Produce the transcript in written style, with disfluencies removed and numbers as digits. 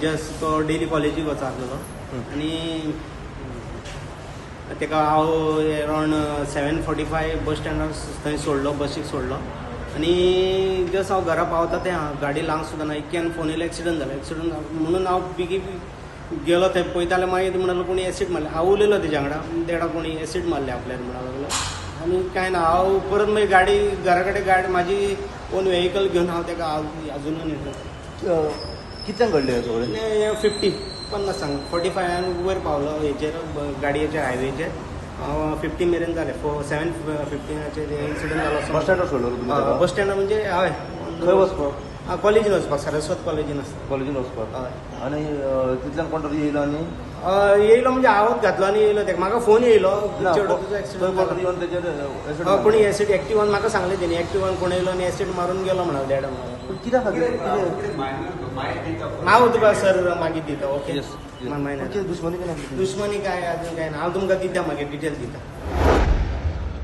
Just तो daily कॉलेजीक वचा आसलेलो आनी ताका हांव अरावंड 7:45 बस स्टँडार थंय सोडलो, बसीक सोडलो आनी जस्ट हांव घरा पावता तें हांव गाडी लावंक सुद्दां ना. इतक्यान फोन येयलो, एक्सिडंट जालो, एक्सिडंट जालो म्हणून हांव बेगीन गेलो थंय. पळयता जाल्यार मागीर म्हणलो कोणी एसीड मारलें. हांव उलयलो तेज्या वांगडा, देडा कोणी एसीड मारलें आपल्याक म्हणा लागलो. आनी कांय ना, हांव परत मागीर गाडी घरा कडेन गाडी म्हाजी ओन वेहिकल घेवन हांव ताका अजुनूय न्हेलो. कितल्यांक घडलें हें सगळें? 50 50 45 वयर पावलो हेचेर, गाडयेचेर, हायवेचेर. 50 मेरेन जालें. 7:15चेर इन्सिडंट जालो. बस स्टँडार सोडलो तुमी ताका? बस स्टँडार म्हणजे हय. खंय वचपाक? कॉलेजीन वचपाक, सरस्वत कॉलेजीन आसता. कॉलेजीन वचपाक. हय. आनी तितल्यान कोण तरी येयलो आनी येयलो म्हणजे हांवच घातलो आनी येयलो तेका. म्हाका फोन येयलो. ना, चेडो तुजो थंय एक्सिडंट कोण तरी जालो. येवन तेजेर acid हय, कोणी मारलो. एसीड एक्टिवान म्हाका सांगलें तेणी, एक्टिवान कोण येयलो आनी एसीड मारून गेलो म्हणालो, देडा म्हणालो. पूण कित्या खातीर कितें? हांव तुका सर मागीर दिता, ओके. Yes. मागीर दुश्मनी बीन आसली? दुश्मनी काय अजून काय ना. हांव तुमकां दिता, मागीर डिटेल दिता.